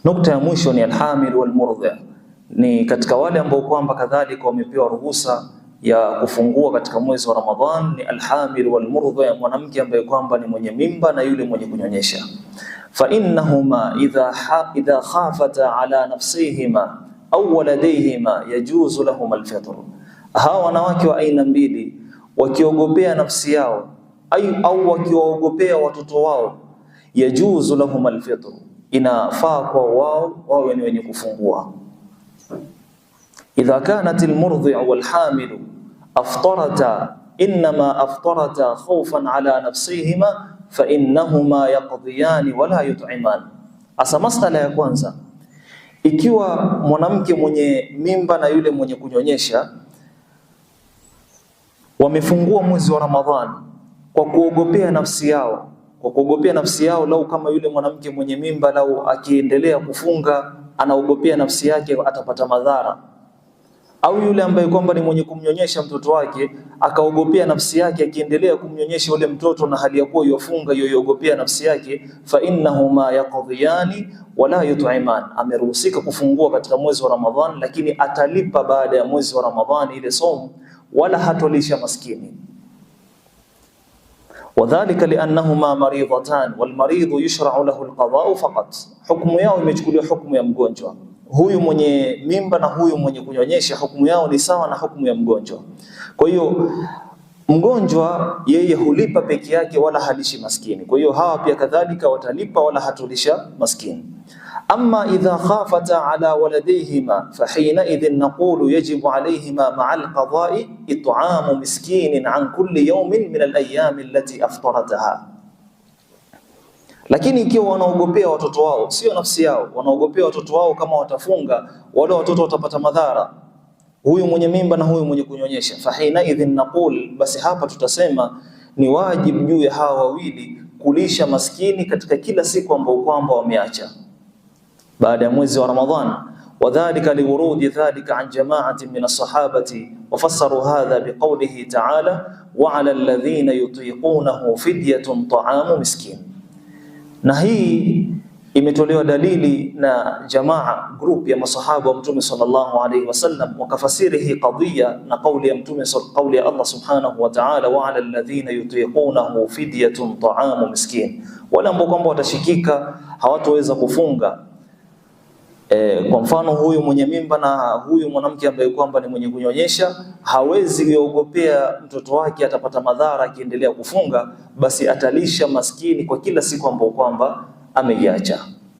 Nukta ya mwisho ni alhamil walmurdhi, ni katika wale ambao kwamba kadhalika wamepewa ruhusa ya kufungua katika mwezi wa Ramadhan ni alhamil walmurdhi, mwanamke ambaye kwamba ni mwenye mimba na yule mwenye kunyonyesha. Fa innahuma idha khafata ala nafsihima au waladayhima yajuzu lahum alfitr. Hawa wanawake wa aina mbili wakiogopea nafsi yao au wakiwaogopea watoto wao, yajuzu lahum alfitr, inafaa kwa wao wawe ni wenye kufungua. Idha kanat almurdhi'u walhamilu aftarata innama aftarata khawfan ala nafsihima fa innahuma yaqdiyani wala yut'iman. Asa masala ya kwanza, ikiwa mwanamke mwenye mimba na yule mwenye kunyonyesha wamefungua mwezi wa Ramadhani kwa kuogopea nafsi yao, kwa kuogopea nafsi yao, lau kama yule mwanamke mwenye mimba lau akiendelea kufunga anaogopea nafsi yake atapata madhara, au yule ambaye kwamba ni mwenye kumnyonyesha mtoto wake akaogopea nafsi yake akiendelea kumnyonyesha yule mtoto na hali ya kuwa yofunga yoiogopea nafsi yake, fa innahuma yaqdhiyani wala yut'iman, ameruhusika kufungua katika mwezi wa Ramadhan, lakini atalipa baada ya mwezi wa Ramadhani ile somu, wala hatolisha maskini. Wadhalika liannahuma maridhatan walmaridhu yushra'u lahu alqada'u faqat, hukumu yao imechukuliwa hukumu ya mgonjwa. Huyu mwenye mimba na huyu mwenye kunyonyesha, hukumu yao ni sawa na hukumu ya mgonjwa. Kwa hiyo mgonjwa yeye hulipa peke yake, wala halishi maskini. Kwa hiyo hawa pia kadhalika watalipa, wala hatulisha maskini. Amma idha khafata ala waladayhima fahinaidhin naqulu yajibu alayhima ma'a alqada'i it'amu miskinin an kulli yawmin min alayami allati aftarataha. Lakini ikiwa wanaogopea watoto wao, sio nafsi yao, wanaogopea watoto wao kama watafunga wale watoto watapata madhara, huyu mwenye mimba na huyu mwenye kunyonyesha, fahinaidhin naqul, basi hapa tutasema ni wajibu juu ya hawa wawili kulisha maskini katika kila siku ambao kwamba wameacha baada ya mwezi wa Ramadhan. Wadhalika liwurudi dhalika an jamaatin min alsahabati wafassaru hadha biqaulihi taala wa ala alladhina yutiqunahu fidyatun taamu miskin. Na hii imetolewa dalili na jamaa group ya masahaba wa Mtume sallallahu alayhi wasallam, wakafasiri hii qadhiya na kauli ya Mtume, kauli ya Allah subhanahu wa ta'ala, wa ala alladhina yutiqunahu fidyatun taamu miskin, wale ambao kwamba watashikika hawatoweza kufunga. Kwa mfano huyu mwenye mimba na huyu mwanamke ambaye kwamba ni mwenye kunyonyesha hawezi kuogopea mtoto wake atapata madhara akiendelea kufunga, basi atalisha maskini kwa kila siku ambayo kwamba ameiacha.